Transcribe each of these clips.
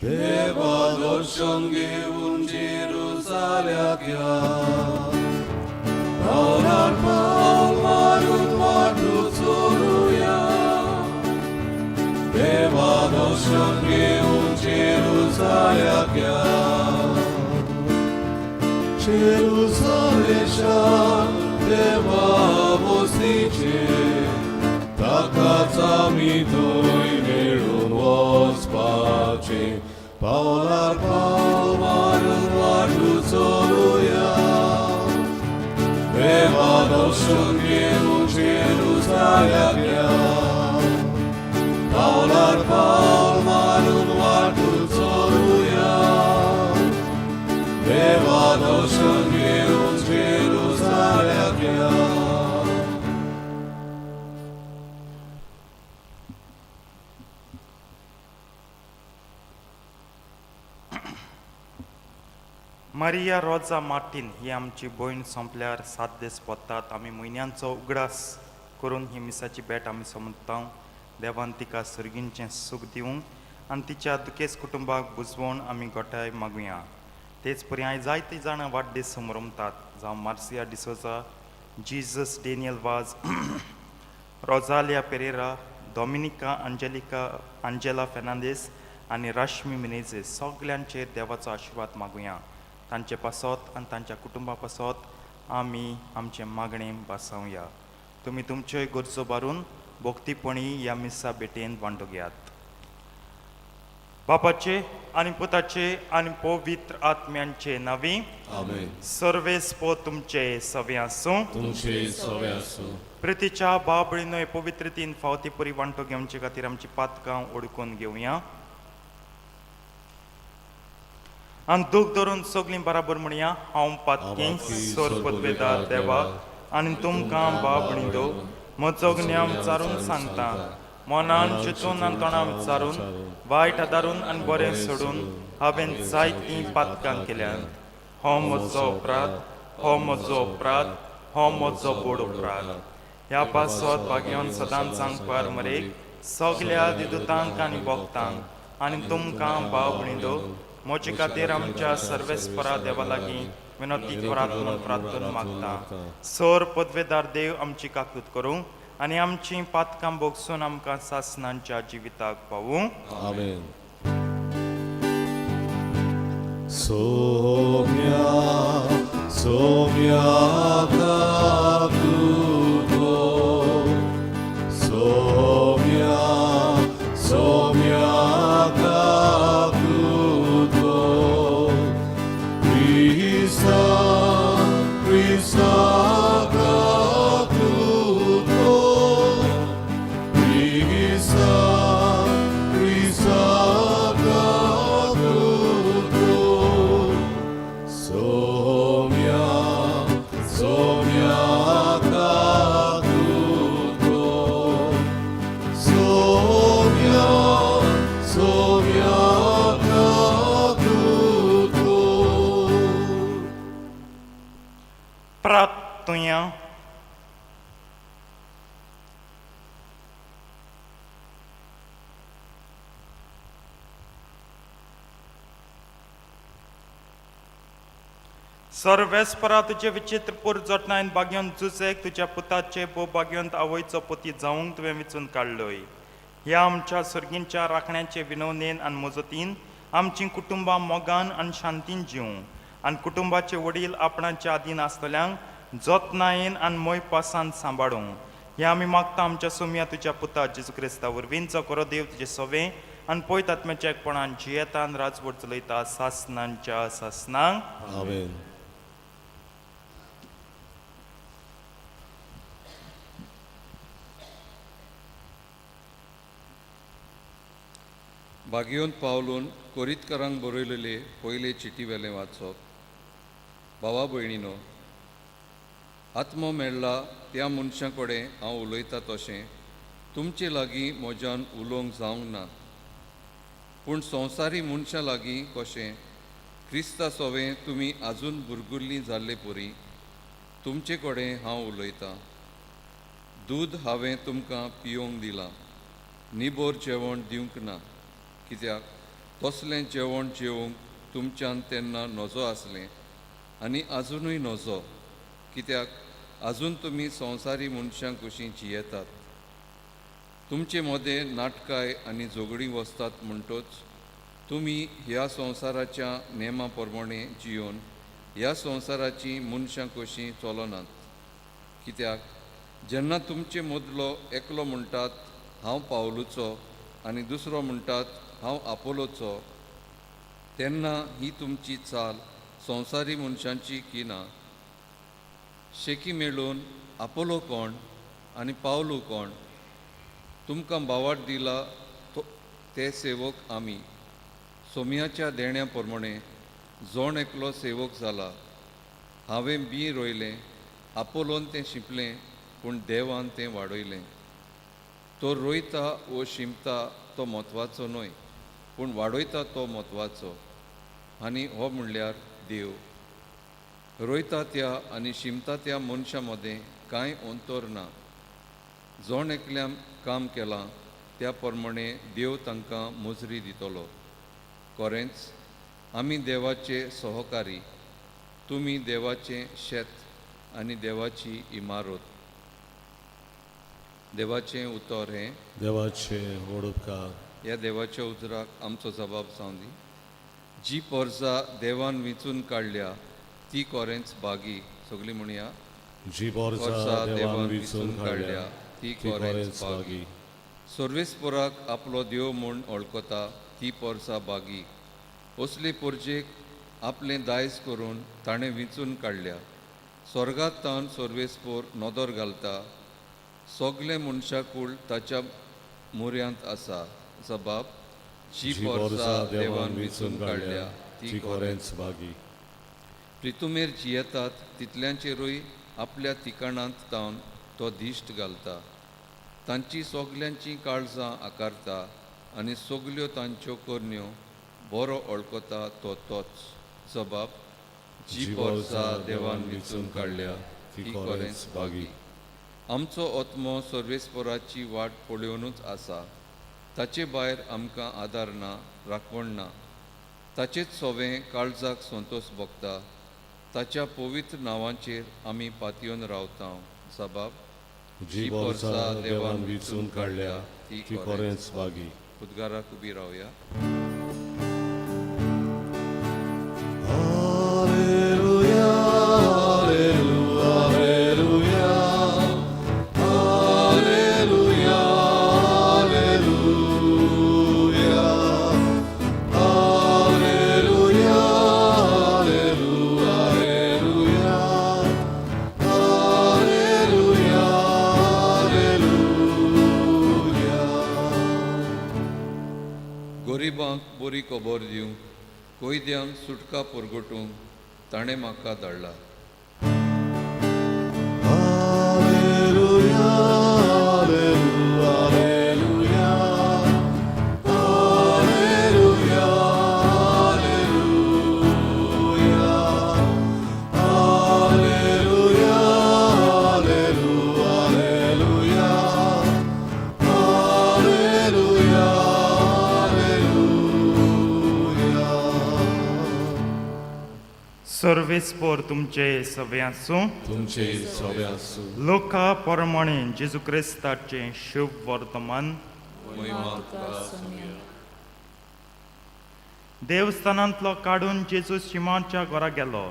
देवा दर्शन घेवन जेरुजाल्याक या. पावलार पावल मारून वाटू चोरुया. देवा दर्शन घेवन जेरुजाल्याक या. जेरुजाले शार देवा वस्तीचे, ताकाच आमी थंय मेळून वचपाचे. पावलार पावल मारून वाटू चोरुया. देवा दर्शन घेवन जेरुजाल्याक या. पावलार पावल मारून वाटू चोरुया. देवा दर्शन घेवन जेरुजाल्याक या. मारिया रोजा मार्टीन ही आमची भयण सोंपल्यार 7 दीस पोत्तात. आमी म्हयन्यांचो उगडास करून ही मिसाची भेट आमी समजता. देवान तिका सर्गींचें सूख दिवंक आनी तिच्या दुखेस्त कुटुंबाक बुजवण आमी गोठाय मागुया. तेच परी हांवें जायतीं जाणां वाडदीस समरमतात, जावं Marcia D'Souza, Jesus Daniel Vaz, Rosalia Pereira, Dominica Angelica, Angela Fernandes आनी राश्मी मिनेझीस. सगल्यांचेर देवाचो आशिर्वाद मागुया. तांचे पासत आनी तांच्या कुटुंबा पासत आमी आमचें मागणें भासावया. तुमी तुमच्योय गरजो बारून भक्तीपणी ह्या मिसा भेटेन वांटो घेयात. बापाचे आनी पुताचे आनी पवित्र आत्म्यांचे नांवी. आमेन. सर्वेस्पर तुमचे सवे आसूं. तुमचे सवे आसूं. प्रितीच्या बाबळीनय पवित्रतीन फावती पुरी वांटो घेवचे खातीर आमची पातकां ओडकून घेवया आनी दूख धरून सगळीं बराबर म्हणया: हांव पातकी सोर पदवेदार देवाक आनी तुमकां बाबणी म्हजो ज्ञान विचारून सांगता, मनान चिंतून आनी तोंडान विचारून, वायट आदारून आनी बरें सोडून हांवें जायतीं पातकां केल्यांत. हो म्हजो अपराध, हो म्हजो अपराध, हो म्हजो बोड अपराध. ह्या पासत भाग्यान सदांच सांगपार मरेक सगल्या दिदुतांक आनी भक्तांक आनी तुमकां भाव भयणींनो म्हजे खातीर आमच्या सर्वेस्परा देवा लागीं विनोती करात म्हूण प्रार्थना मागता. सोर पदवेदार देव आमची काकूत करूं आनी आमची पातकां भोगसून आमकां सासनांच्या जिविताक पावूं. आमेन. सोम्या सोम्या काकुतो, सोम्या सोम्या काकुतो, क्रिस्ता क्रिस्ता काकुतो, क्रिस्ता क्रिस्ता काकुतो, सोम्या सोम्या काकुतो, सोम्या सोम्या काकुतो. प्रार्थुया. सर्वेस्परा, तुजे विचित्र पूर जतनायन भाग्योन जुजेक तुज्या पुताचे भोव भाग्योंत आवयचो पती जावंक तुवें विचून काडलोय. ह्या आमच्या सर्गींच्या राखण्याचे विनवणेन आनी मजतीन आमचीं कुटुंबां मोगान आनी शांतीन जिवूं आनी कुटुंबाचे वडील आपणाच्या आदीन आसतल्यांक जतनायेन आनी मोयपासान सांबाळूं. हें आमी मागता आमच्या सोमया तुज्या पुता जेजू क्रिस्ता वरवीं, जो खरो देव तुजे सवे आनी पवित्र आत्म्याच्या एकपणान जियेता आनी राजवट चलयता सासनांच्या सासनांक. आमेन. भाग्योंत पावलून कोरीतकारांक बरयलेले पयले चिटी वेलें वाचप. भावा भयणीनो, आत्मो मेळ्ळा त्या मनशां कडेन हांव उलयता तशें तुमचे लागीं म्हज्यान उलोवंक जावंक ना, पूण संवसारी मनशां लागीं कशें क्रिस्ता सोवें तुमी आजून भुरगुल्लीं जाल्ले परी तुमचे कडेन हांव उलयतां. दूद हांवें तुमकां पियोवंक दिलां, निबोर जेवण दिवंक ना. कित्याक तसलें जेवण जेवंक तुमच्यान तेन्ना नजो आसलें आनी आजुनूय नजो, कित्याक आजून तुमी संवसारी मनशां कशीं जियेतात. तुमचे मदें नाटकाय आनी झगडीं वसतात म्हणटच तुमी ह्या संवसाराच्या नेमा प्रमाणें जियोवन ह्या संवसाराचीं मनशां कशीं चलनात. कित्याक जेन्ना तुमचे मदलो एकलो म्हणटात हांव पावलूचो आनी दुसरो म्हणटात हांव आपोलोचो, तेन्ना ही तुमची चाल संवसारी मनशांची की ना? शेकी मेळून आपोलो कोण आनी पावलू कोण? तुमकां बावाट दिला तो ते सेवक आमी. सोमयाच्या देण्या प्रमाणें जोण एकलो सेवक जाला. हांवें बीं रोयलें, आपोलोन तें शिंपलें, पूण देवान तें वाडयलें. तो रोयता वो शिंपता तो म्हत्वाचो न्हय, पूण वाडयता तो म्हत्वाचो, आनी हो म्हणल्यार देव. रोयता त्या आनी शिंपता त्या मनशां मदें कांय अंतर ना. जोण एकल्यान काम केलां त्या प्रमाणें देव तांकां मजरी दितलो. खरेंच आमी देवाचे सहकारी, तुमी देवाचें शेत आनी देवाची इमारत. देवाचें उतर हें. देवाचे व्हड उपकार. ह्या देवाच्या उतराक आमचो जबाब जावं दी. जी पोरसा देवान विंचून काडल्या ती कोरेंच बागी. सगळीं म्हणया, जी बोरसा देवान विंचून काडल्या ती कोरेंच बागी. सर्वेस्पोराक आपलो देव म्हूण वळखता ती पोरसा बागी. असले पोरजेक आपलें दायज करून ताणें विंचून काडल्या. स्वर्गांत तावन सर्वेस्पोर नदर घालता, सगलें मनशाकूळ ताच्या मुऱ्यांत आसा. जबाब, जी जी पोरसा बोरसा देवान विंचून काडल्या ती ती कोरेंच बागी. प्रितुमेर जियेतात तितल्यांचेरूय आपल्या तिकाणांत तावन तो दिश्ट घालता. तांची सगल्यांचीं काळजां आकारता आनी सगल्यो तांच्यो करण्यो बरो वळखता तो तोच. जबाब, जी पोरसा देवान विंचून काडल्या ती ती कोरेंच कोरेंच बागी. बागी. आमचो आत्मो सर्वेस्पोराची वाट पळोवनूच आसा. ताचे भायर आमकां आदार ना, राखण ना. ताचेच सोवें काळजाक संतोस भोगता. ताच्या पवित्र नांवाचेर आमी पातयेवन रावता. जबाब, जी बोरसा देवान विंचून काडल्या ती कोरेंच बागी. उद्गाराक उबी रावया. Alleluia, alleluia, alleluia, alleluia, alleluia, alleluia, alleluia, alleluia. गरिबांक बरी खबर दिवंक, कैद्यांक सुटका पुरगटूंक ताणें म्हाका धाडला. Alleluia, alleluia, alleluia, alleluia, alleluia, alleluia, alleluia, alleluia. सर्वेस्पोर तुमचे सवे आसूं. तुमचे सवे आसूं. लोका परमाणे जेजू क्रिस्ताचें शुभ वर्तमान. महिमा तुका सोमया. देवस्थानांतलो काडून जेजू शिमाच्या घरा गेलो.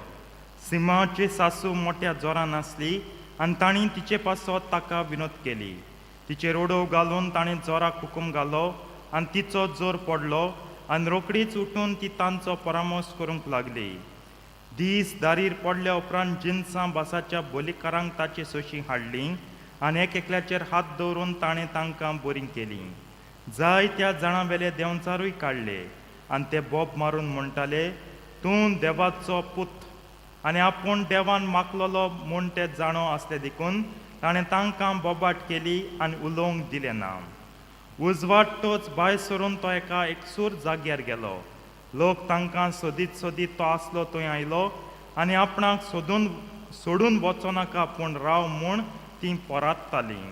सिमाची सासू मोठ्या जोरान आसली आनी तांणी तिचे पासत ताका विनोद केली. तिचेर उडोव घालून ताणें जोराक हुकूम घालो आनी तिचो जोर पडलो आनी रोखडीच उठून ती तांचो परामर्श करूंक लागली. दीस दारीर पडल्या उपरांत जिनसां बासाच्या बोलीकारांक ताची सोशी हाडली आनी एक एकल्याचेर हात दवरून ताणें तांकां बरीं केलीं. जायत्या जाणां वेले देंवचारूय काडले आनी ते बोब मारून म्हणटाले, तूं देवाचो पूत. आनी आपूण देवान मागलेलो म्हूण ते जाणो आसले देखून ताणें तांकां बोबाट केली आनी उलोवंक दिलें ना. उजवाडटोच भायर सरून तो एका एकसूर जाग्यार गेलो. लोक तांकां सोदीत सोदीत तो आसलो थंय आयलो आनी आपणाक सोदून सोडून वचो नाका पूण राव म्हूण तीं पोरादतालीं.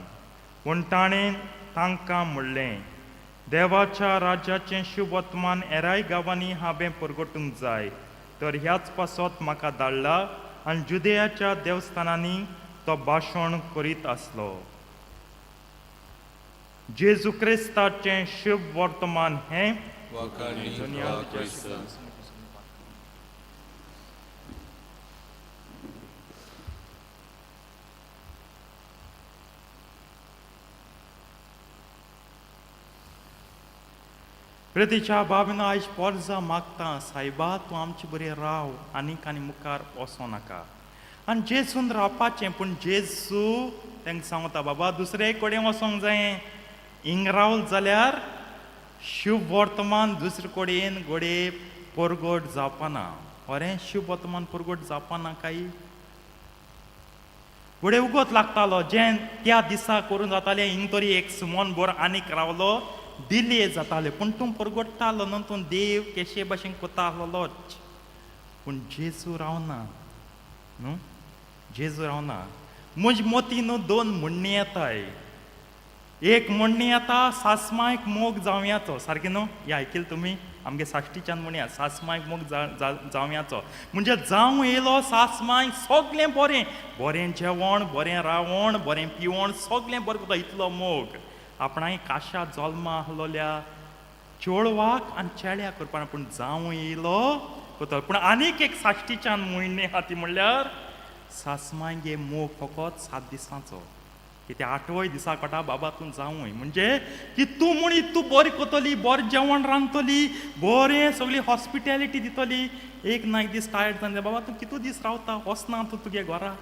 पूण ताणें तांकां म्हणलें, देवाच्या राज्याचें शुभवर्तमान एराय गांवांनी हांवें परगटूंक जाय, तर ह्याच पासत म्हाका धाडला. आनी जुदेयाच्या देवस्थानांनी तो भाशण करीत आसलो. जेजू क्रिस्ताचें शुभ वर्तमान हें. वाखाणी तुका क्रिस्ता. प्रतिच्या बाबीन आयज पोरजा मागता, सायबा तूं आमचे बरें राव आनीक आनी मुखार वचों नाका. आनी जेजून रावपाचें, पूण जेजू तांकां सांगता, बाबा दुसरे कडेन वचोंक जायें, हिंग रावल जाल्यार शुभ वर्तमान दुसरे कडेन घडये परगट जावपाना. खरें शुभ वर्तमान परगट जावपाना काय घडये उगत लागतालो जें त्या दिसा करून जातालें. हिंग तरी एक सुमन भर आनीक रावलो दिल्ली जातालें, पूण तूं परगट्टालो न्हू, तूं देव केशे भाशेन कोता आहलोच. पूण जेजू रावना न्हू, जेजू रावना. म्हज मोती न्हू दोन म्हणणी येताय. एक म्हणणी येता सासमायक मोग जावयाचो, सारकें न्हू? हें आयकिल तुमी आमगे साश्टीच्यान म्हणया, सासमायक मोग जावयाचो म्हणजे जावं येयलो सासमाय सगळें बरें, बरें जेवण, बरें रावण, बरें पिवण, सगळें बरें करता, इतलो मोग आपणाय काशा जल्मा आहलोल्या चेडवाक आनी चेड्याक करपाना, पूण जावं येयलो करता. पूण आनीक एक साश्टीच्यान म्हयने आहा ती म्हणल्यार सासमायगे मोग फकत 7 दिसांचो, कित्याक आठवय दिसा कोटा बाबा तूं जावूय, म्हणजे की तूं म्हण तूं बरी कोतली, बरें जेवण रांदतली, बरें सगळी हॉस्पिटॅलिटी दितली, एक ना एक दीस टायर्ड जावन बाबा तूं कितू दीस रावता, वचना तूं तुगे घरा,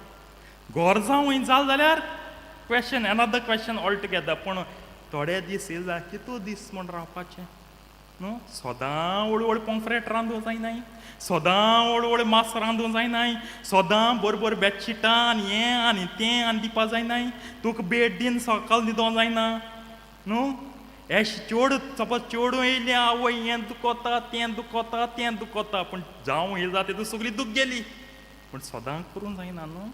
घर जावूय जाल जाल्यार question, another question all together. पूण थोडे दीस येयले जाल्यार कितू दीस म्हण रावपाचें न्हू? सदां व्हड व्हड पोंफ्रेट रांदूंक जायनाय, सदां व्हड व्हड मास रांदूंक जायनाय, सदां बरें बरें बेडशिटां आनी हें आनी तें आनी दिवपा जायनाय, तुका बेड दीन सकाळ न्हिदोंक जायना न्हू? एश चेड सपोज चेडूं येयलें, आवय हें दुखोता तें दुखोता तें दुखोता, पूण जावं येयलें जाता तेतूं सगळी दूख गेली. पूण सदां करूंक जायना न्हू?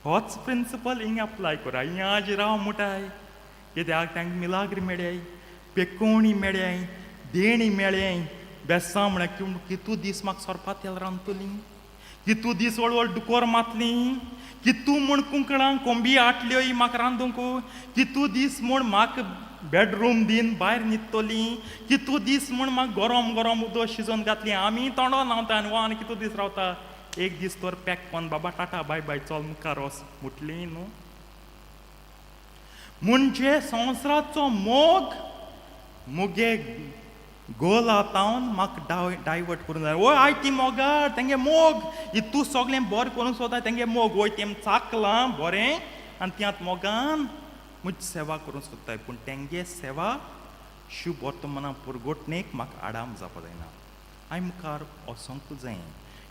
होच प्रिंसिपल हिंग अप्लाय करा. हिंग आज राव मुटाय, कित्याक तांकां मिलाग्र मेळ्याय, पेकोवणी मेळ्याय, देणी मेळ्याय, बेसां म्हळ्यार कितू दीस म्हाका सोरपा तेल रांदतली, कितू दीस व्हड व्हड दुकोर मातली, कितू म्हूण कुंकळां कोंबी आटल्योय म्हाका रांदूंक, कितू दीस म्हूण म्हाका बेडरूम दीन भायर न्हिदतली, कितू दीस म्हूण म्हाका गरम गरम उदक शिजोवन घातली, आमी तोंडो न्हांवता आनी आनी कितू दीस रावता. एक दीस तर पॅक कोन बाबा टाटा बाय बाय चल मुखार वच म्हटली न्हू. म्हणजे संवसाराचो मोग मुगे गोला तावन म्हाका डायवर्ट करूंक जाय. वय I ती मोगार तेंगे मोग इतू सगळें बरें करूंक सोदता, तेंगे मोग वय तेम चाकलां बरें आनी त्यात मोगान म्हजी सेवा करूंक सोदताय, पूण तेंगे सेवा शुभ वर्तमाना पुरगोटणेक म्हाका आडाम जावपा जायना. हांवें मुखार वचोंकूच जाय,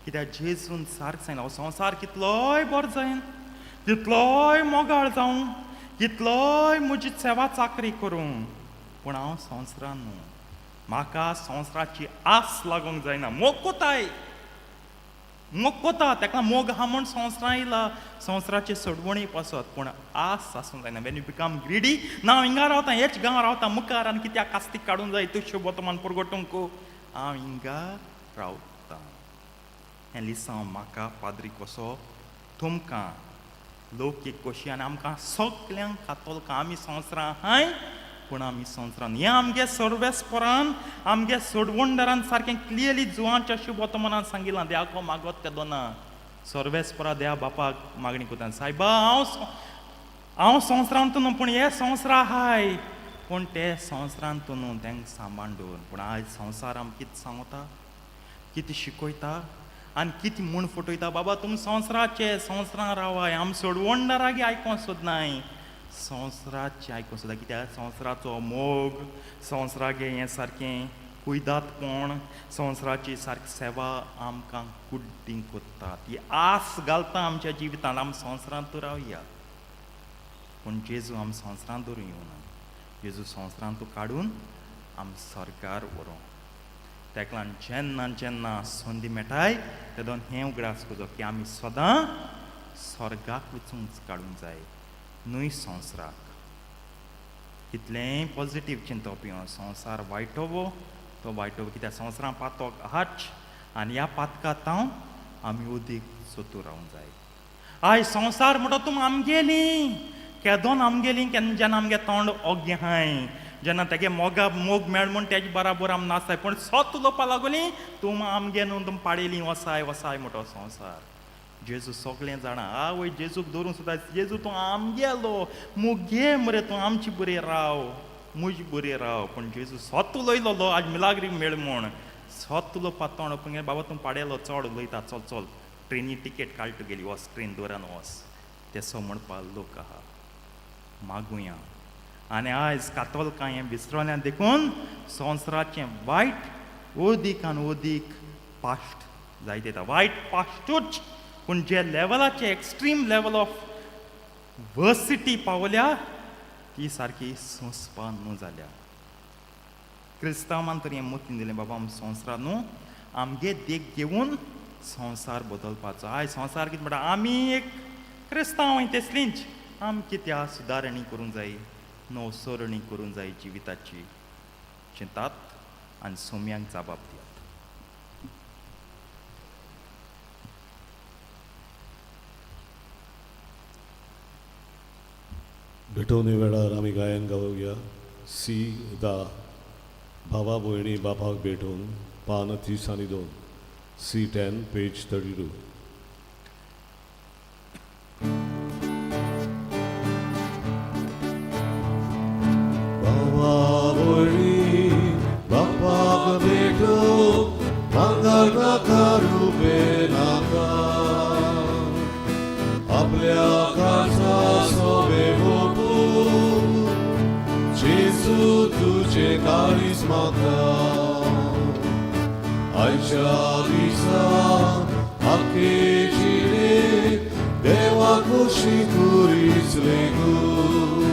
कित्याक जेजून सारकें सांगलां, हो संवसार कितलोय बरो जायन, कितलोय मोगाळ जावं, कितलोय म्हजी सेवा चाकरी करूं, पूण हांव संवसारान न्हू, म्हाका संवसाराची आस लागूंक जायना. मोग कोताय, मोग कोता, ताका मोग आहा म्हूण संवसारां येयला, संवसाराचे सोडवणी पासत, पूण आस आसूंक जायना. वेन you become greedy, ना हांव हिंगा रावता, हेच गांव रावता मुखार आनी कित्याक कास्तीक काडूंक जाय तूं शुभ वर्तमान परगटूंक, हांव हिंगा रावता. हें लिसांव म्हाका पाद्री कसो तुमकां लौकीक कशी आनी आमकां सगल्यांक कातोलकां, आमी संवसारां आहाय पूण आमी संवसारान हें आमगे सर्वेस्परान आमगे सोडवणदारान सारकें क्लियरली जुवांच्या शुभ वर्तमानान सांगिलां, देवाको मागत तेदोना सर्वेस्परा देवा बापाक मागणी करता, सायबा हांव संवसारांत न्हू, पूण हे संवसार आहाय, पूण ते संवसारांत न्हू तेंका सांबाळून दवर. पूण आयज संवसार आमकां कितें सांगता, कितें शिकयता आनी कितें म्हूण फटयता, बाबा तुमी संवसाराचे संवसारान रावाय, आम सोडवणदारागे आयकोंक सोदनाय, संवसाराचें आयकोंक सोदता. कित्याक संवसाराचो मोग, संवसारागे हें सारकें कुयदातपण, संवसाराची सारकी सेवा आमकां कुड्डी कोत्ता, ती आस घालता आमच्या जिवितांत, आम संवसारांत रावया. पूण जेजू आम संवसारांत धरून येवना, जेजू संवसारांत काडून आम सरकार व्हरूं. ताका लागून जेन्ना जेन्ना संदी मेळटाय तेदोन हें उगडास करचो की आमी सदां स्वर्गाक वचूंक काडूंक जाय, न्हय संवसाराक. कितलेंय पॉजिटीव चिंतप येवं, संवसार वायटोवो तो वायटोवो, कित्याक संवसारान पातक आहाच आनी ह्या पातकांत हांव आमी उदीक सोदू रावूंक जाय. आयज संवसार म्हणटा तूं आमगेली, केदोन आमगेली, केन्ना जेन्ना आमगे तोंड ओग्गे हाय, जेन्ना तेगे मोगा मोग मेळ म्हूण तेजे बराबर आम नासाय, पूण सत उलोवपा लागोली तूं आमगे न्हू, तूं पाडेली वसाय वसाय म्हणटा संवसार. जेजू सगळें जाणा. आवय जेजूक धरून सुद्दां, जेजू तूं आमगेलो, मुगे मरे, तूं आमची बरी राव, मुज बरी राव. पूण जेजू सत उलयलोलो, आज मिलाग्रीक मेळ म्हूण सत उलोवपा तोंड ओपन, बाबा तूं पाडेलो चड उलयता, चल चल ट्रेनी टिकेट काड तुगेली, वच ट्रेन दवरान वच, तेसो म्हणपा लोक आहा. मागुया. आनी आयज कातोलकां हें विसरल्या देखून संवसाराचें वायट अदीक आनी अदीक पाश्ट जायत येता. वायट पाश्टूच, पूण जे लेवलाचे एक्स्ट्रीम लेवल ऑफ वर्सिटी पावल्या ती सारकी सोंसपा न्हू जाल्या. क्रिस्तांवान तर हें मतीन दिलें, बाबा आम संवसार न्हू, आमगे देख घेवन संवसार बदलपाचो. आयज संवसार कितें म्हणटा, आमी एक क्रिस्तांव तेसलींच, आम कित्याक सुदारणी करूंक जाय, नवसरणी करूंक जाय जिविताची. चिंतात आनी सोम्यांक जबाब दियात. भेटवणे वेळार आमी गायन गावया सी दा भावा भयणी बापाक भेटून, पान 30 आनी 2, C 10 page 32. भावा भयणी बापाक भेटून भांगर नाका रुपे नाका, आपल्या काळजा सोबे ओपू जेजू तुझे काळीज म्हाका. आयच्या दिसा आख्खे जिणेक देवा खोशी कुरीच लेगून,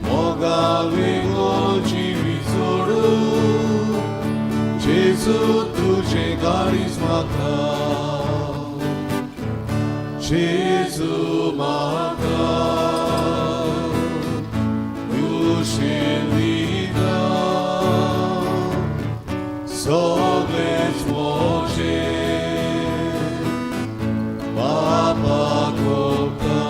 मोगा वेगो जिवीत सोडून जेजू तुझे काळीज म्हाका, जेजू म्हाका खुशीन दिता सगळेच म्हजें बापाक ओंपता,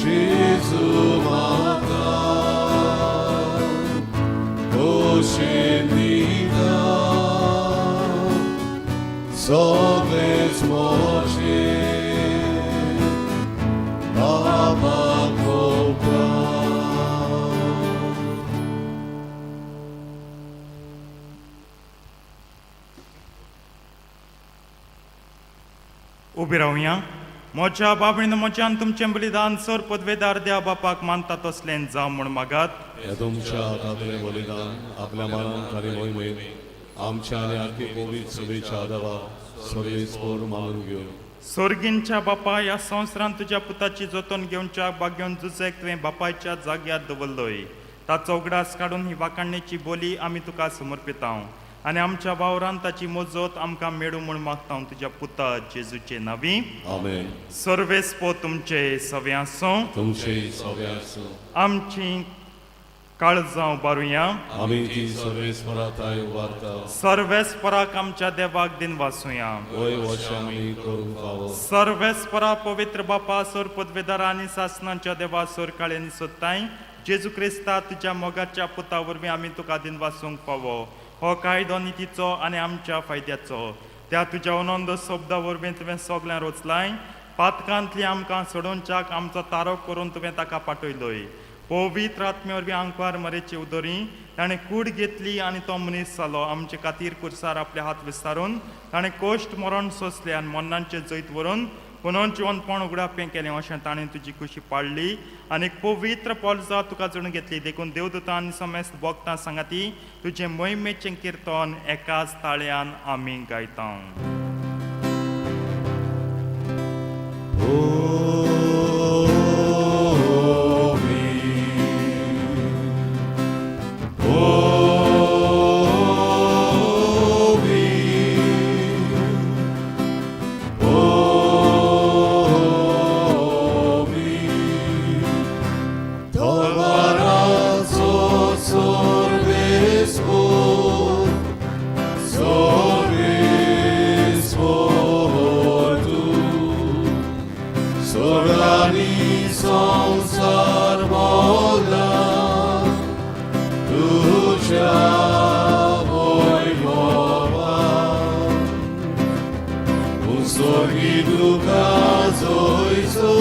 जेजू म्हाका खुशीन दिता सगळेच म्हजें बापाक ओंपता. उबी रावया. म्हज्या बाबणीन म्हज्यान तुमचें बलिदान सर पदवेदार द्या बापाक मानता तसलें जावं म्हूण मागात. ह्या तुमच्या हातांतलें बलिदान आपल्या मनान आनी मोहिमेन आमच्या आनी आख्खे पवित्र सभेच्या आदावा सर्वेस्पोर मानून घेवन. सोर्गींच्या बापा, ह्या संवसारांत तुज्या पुताची जतन घेवच्या बागेवन जुजेक तुवें बापायच्या जाग्यार दवरलोय, ताचो उगडास काडून ही वाखाणणेची बोली आमी तुका समर्पितांव आनी आमच्या वावरान ताची मजत आमकां मेळूं म्हूण मागता तुज्या पुता जेजूचे नांवी. आमेन. सर्वेस्पो तुमचे सवे आसूं. तुमचे सवे आसूं. आमची काळजां उबारुया. आमी ती सर्वेस्परा उबारता. सर्वेस्पराक आमच्या देवाक दिन वासुया. वय वशे आमी करूंक फावो. सर्वेस्परा पवित्र बापा, सोर पदवेदारा आनी सासनांच्या देवा, सोर काळ्यांनी सोदताय जेजू क्रिस्ता तुज्या मोगाच्या पुता वरवीं आमी तुका दिन वासूंक फावो. हो कायदो नितीचो आनी आमच्या फायद्याचो. त्या तुज्या अनंद शब्दा वरवीं तुवें सगळ्यां रोचलाय. पातकांतली आमकां सोडोवच्याक आमचो तारो करून तुवें ताका पाठयलोय. पवित्र आत्मे वरवीं आंकवार मरेची उदरी ताणें कूड घेतली आनी तो मनीस जालो. आमचे खातीर कुर्सार आपले हात विस्तारून ताणें कोश्ट मरण सोंसलें आनी मरणांचें जैत व्हरून पुनर्जिवनपण उगडापें केलें. अशें ताणें तुजी खुशी पाळ्ळी आनी पवित्र पोलजा तुका जोडून घेतली. देखून देवदूतां आनी समेस्त भक्तां सांगाती तुजें मोहिमेचें किर्तन एकाच ताळ्यान आमी गायता. Holy, holy, holy, संवसार भोला तुज्या वैभवान उसोर्गी तुका जोयसो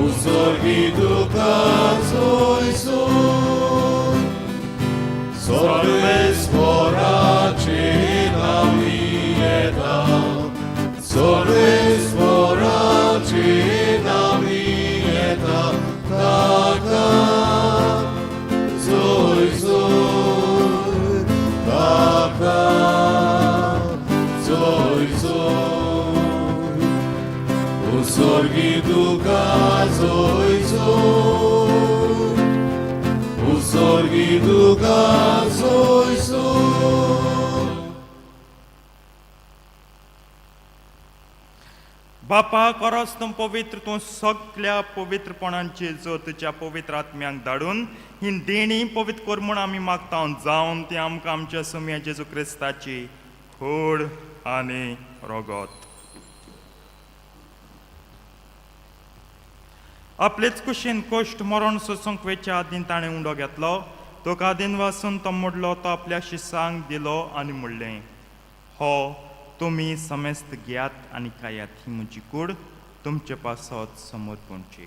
उसोर्गी तुका जोयसो सर्वेस्पराचे नामी येता सर्वेस्पराचे नामी येता ताका जोय जोय ताका जोय जोय उसोर्गी तुका जोय जोय उसोर्गी तुका जोय जोय. बापा कोरोस तूं पवित्र, तूं सगल्या पवित्रपणांची जो तुज्या पवित्र आत्म्यांक धाडून ही देणी पवित्र कर म्हूण आमी मागता, जावन ती आमकां आमच्या सुम्या जेजू क्रिस्ताची खोड आनी रोगत. आपलेच कुशीन कोश्ट मरण सोसूंक वेच्या आदीं ताणें उंडो घेतलो, तो कादीन वासून तो मोडलो, तो आपल्या शिसांक दिलो आनी म्हणलें, हो तुमी समेस्त घेयात आनी खायात, ही म्हजी कूड तुमचे पासत समर्पणची.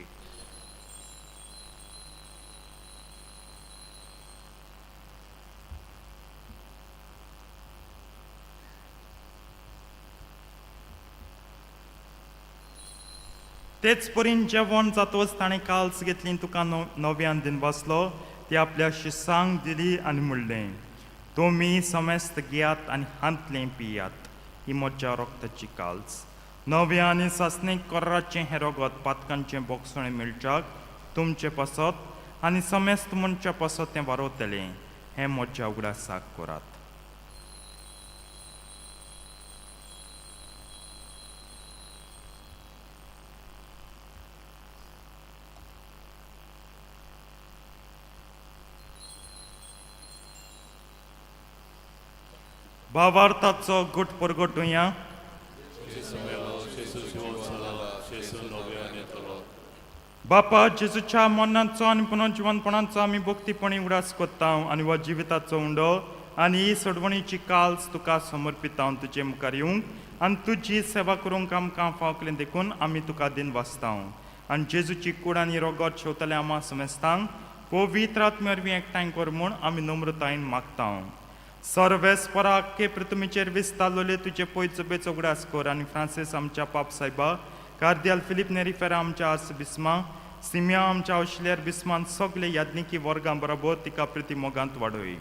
तेच परीन जेवण जातकच ताणें काल्स घेतली, तुका नव्यान दिन बसलो, ती आपल्या शिसांक दिली आनी म्हणलें, तुमी समेस्त घेयात आनी हांतलें पियात, ही म्हज्या रोगताची काल्स, नव्या आनी सासणीक कराचें हें रोगत पातकांचें बोगसणें मेळच्याक तुमचे पासत आनी समेस्त मनच्या पासत तें वारवतलें, हें म्हज्या उगडासाक करात. भावार्थाचो गुट परगटुया. बापा जेजूच्या मरणाचो आनी पुनर्जिवनपणाचो आमी भक्तीपणी उगडास करता आनी हो जिविताचो उंडो आनी ही सोडवणीची काल्स तुका समर्पिता, तुजे मुखार येवंक आनी तुजी सेवा करूंक आमकां फावकलें देखून आमी तुका दिन वाचता. आनी जेजूची कूड आनी रोगत शेवतले आमा समेस्तांक पवित्र आत्मे वरवीं एकठांय कर म्हूण आमी नम्रतायेन मागता. सर्वेस्परा आख्खे पृथ्वीचेर विस्तारलोले तुजे पयचोबेचो उगडास कर आनी फ्रांसीस आमच्या पाप सायबा, कार्दियाल फिलीप नेरीफेरा आमच्या आर्स बिस्मा, सिमिया आमच्या औशिल्यार बिस्मान सगळे याज्ञिकी वर्गां बरोबर तिका प्रिती मोगांत वाडय.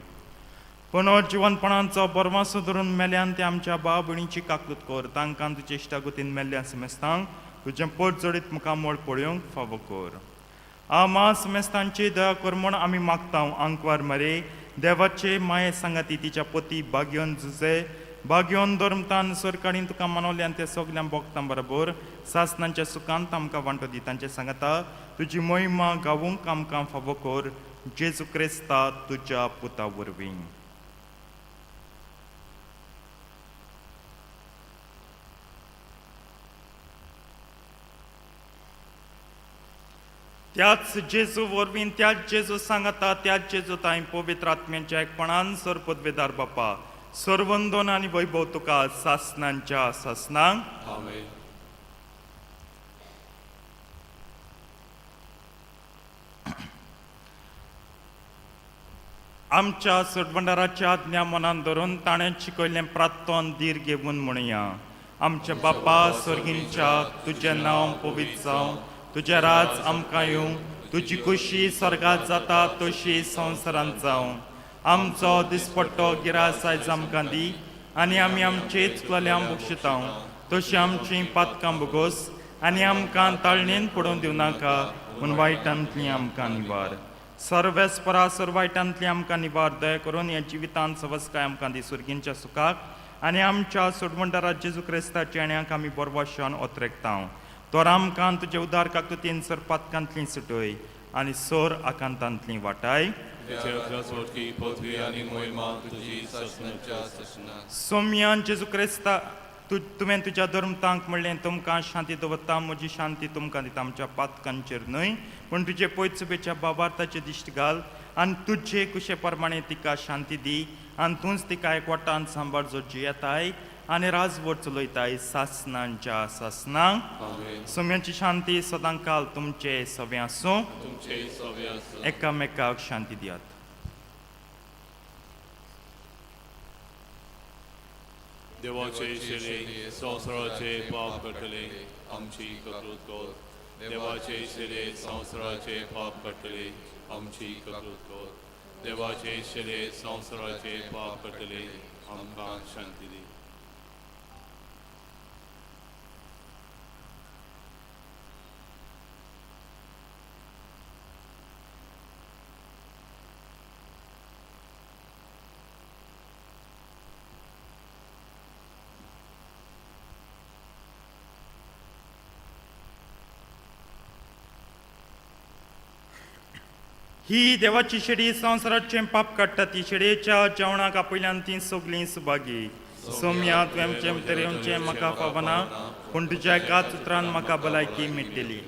पुनर्जिवनपणाचो बरवासो धरून मेल्यान ते आमच्या भाव भयणीची काकलूत कर, तांकां तुजे इश्टागतीन मेल्ल्या समेस्तांक तुजें पोट जोडीत मुखामळ पळोवंक फावो कर. आमा समेस्तांची दया कर म्हूण आमी मागता. आंकवार मरे देवाचे माये सांगाती तिच्या पती बागयोन जुजे बागयोन धर्मतान सरकारीन तुका मनवल्यान ते सगल्यां भोगतां बरोबर सासनांच्या सुखांत आमकां वांटो दी. तांचे सांगाता तुजी मोहिमा गावूंक आमकां फावो कर, जेजू क्रिस्ता तुज्या पुता वरवीं. त्याच जेजू वरवीं, त्याच जेजू सांगाता, त्याच जेजू तांय पवित्र आत्म्यांच्या एकपणान सरपदवेदार बापा सर्वंदन आनी वैभव तुका सासनांच्या सासनांक. आमेन. आमच्या सोडवंडाराच्या आज्ञा मनान धरून ताणें शिकयल्लें प्रार्थन धीर घेवन म्हणया. आमच्या बापा सर्गींच्या, तुजें नांव पवित्र जावं, तुजें राज आमकां येवं, तुजी खुशी स्वर्गात जाता तशी संवसारांत जावं. आमचो दिसपट्टो गिरास आयज आमकां दी आनी आमी आमचे चुकल्यां बक्षितां तशी आमची पातकां बोगोस आनी आमकां ताळणेन पडोवन दिवं नाका, पूण वायटांतली आमकां निवार. सर्वेस्परा सर वायटांतली आमकां निवार. दया करून ह्या जिवितांत सवस्काय आमकां दी सुर्गींच्या सुखाक आनी आमच्या सोडवंडारा जेजू क्रिस्ताच्या येण्याक आमी बरवाशान ओतरेकता. तर आमकां तुजे उदार काकतुतीन सर पातकांतली सुटय आनी सोर आकांतांतली वाटाय. पृथ्वी आनी मोहिमा तुजी सासणाच्या सासणाक. सोम्यान जेजू क्रिस्ता तुवें तुज्या धर्मतांक म्हणलें तुमकां शांती दवरता, म्हजी शांती तुमकां दिता. आमच्या पातकांचेर न्हय पूण तुजे पयचुबेच्या बाबार्थाचे दिश्ट घाल आनी तुजे कुशे प्रमाणे तिका शांती दी आनी तूंच तिका एकवटान सांबाळ जो जियेताय आनी राजवट चलयताय सासनांच्या सासनांक. आमेन. सोम्याची शांती सदां काल तुमचे सवे आसूं. तुमचे सवे आसूं. एकामेकाक शांती दियात. देवाचे शेरे संवसाराचे पाप काडटले आमची ककृत कर. देवाचे शेरे संवसाराचे पाप काडटले आमची ककृत कर. देवाचे शेरे संवसाराचे पाप काडटले आमकां शांती दी. ही देवाची शेडी संवसाराचें पाप काडटा. ती शेडयेच्या जेवणाक आपयल्यान ती सगलीं सुभागी. सोम्या, तुवें आमचें भितर येवचें म्हाका फावना, पूण तुज्या एकाच उतरान म्हाका भलायकी मेळटली.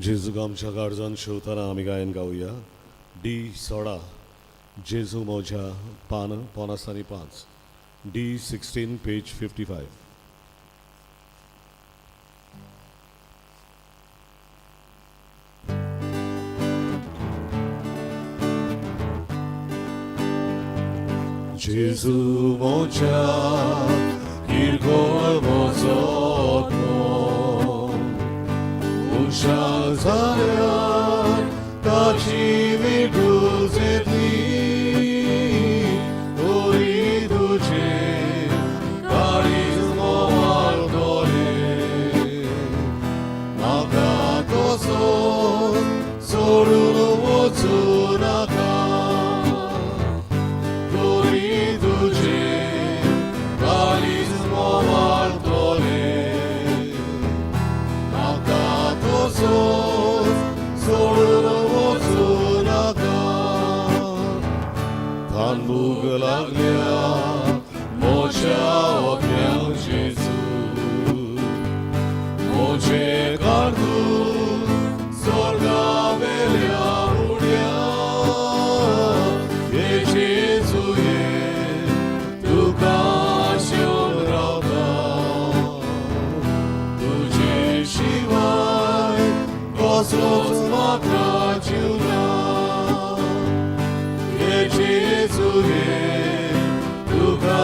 जेजूक आमच्या काळजान शिवताना आमी गायन गावया. डी 16, जेजू मोज्या, पान 55, डी 16 पेज 55. जेजू मोज्या किरकोळ म्हजो आत्मो, उशा जाल्यार ताची विटूज येतली, तरी तुजें काळीज मोवाळ तोरें. म्हाका तसो सोडून वचूं नाका, तरी तुजें काळीज मोवाळ तोरें. म्हाका तसोच सोडून वचूं नाका. थांबूंक लागल्या म्हज्या ओप्यांक जेजू, म्हजें काडून स्वर्गा वेल्या उड्या. हे जेजू ये, तुका आशेवन रावता, तुजे शिवाय कसलोच म्हाका जीव ना. हे जेजू ये, तुका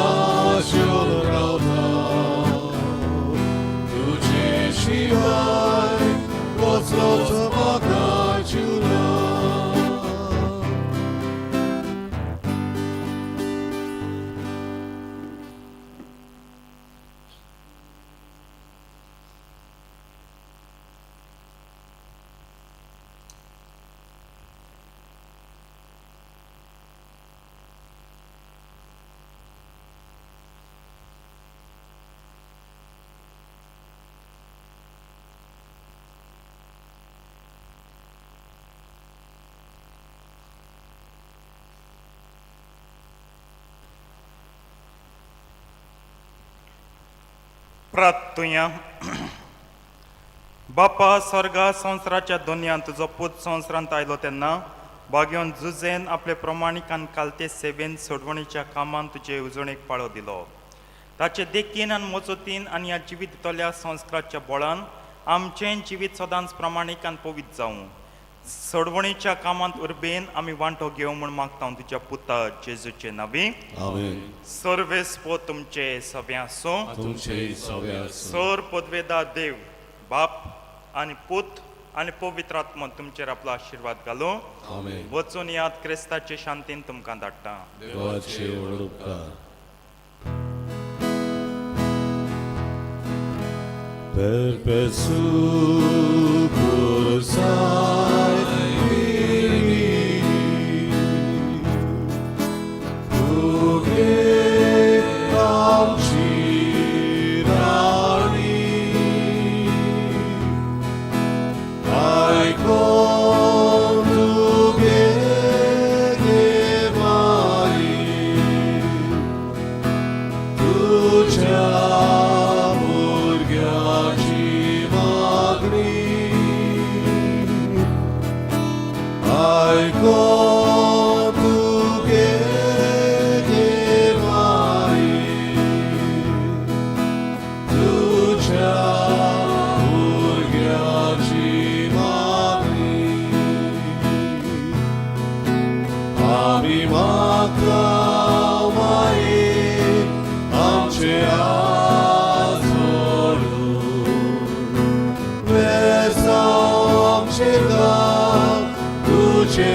आशेवन रावता, तुजे शिवाय कसलोच म्हाका जीव ना. प्रार्थुया. बापा स्वर्गा संवसाराच्या दुनियांत तुजो पूत संवसारांत आयलो तेन्ना बागेवन जुजेन आपले प्रमाणीक आनी कालते सेवेन सोडवणीच्या कामान तुजे येवजणेक पाळो दिलो. ताचे देखीन आनी मजतीन आनी ह्या जिवीत दितल्या संस्काराच्या बळान आमचें जिवीत सदांच प्रमाणीक आनी पवित्र जावं. सोडवणीच्या कामांत उर्बेन आमी वांटो घेवं म्हूण मागता तुज्या पुता जेजूचे नांवी. आमेन. सर्वेस्पो तुमचे सगळें आसूं. तुमचे सवे आसूं. सर पदवेदा देव बाप आनी पूत आनी पवित्र आत्मा तुमचेर आपलो आशिर्वाद घालूं. आमेन. वचून याद क्रिस्ताचे शांतीन तुमकां धाडटा. देवाचे व्हड उपकार. Perpesu cursai vini, तुगे आमची राणी, आयकोन तुगे माई, तुझ्या भुरग्याची मागणी आयकोन तुगे माई, तुझ्या भुरग्याची मागणी. आमी मागता माये आमचे हात जोडून, वेसांव आमचे काम तुजे.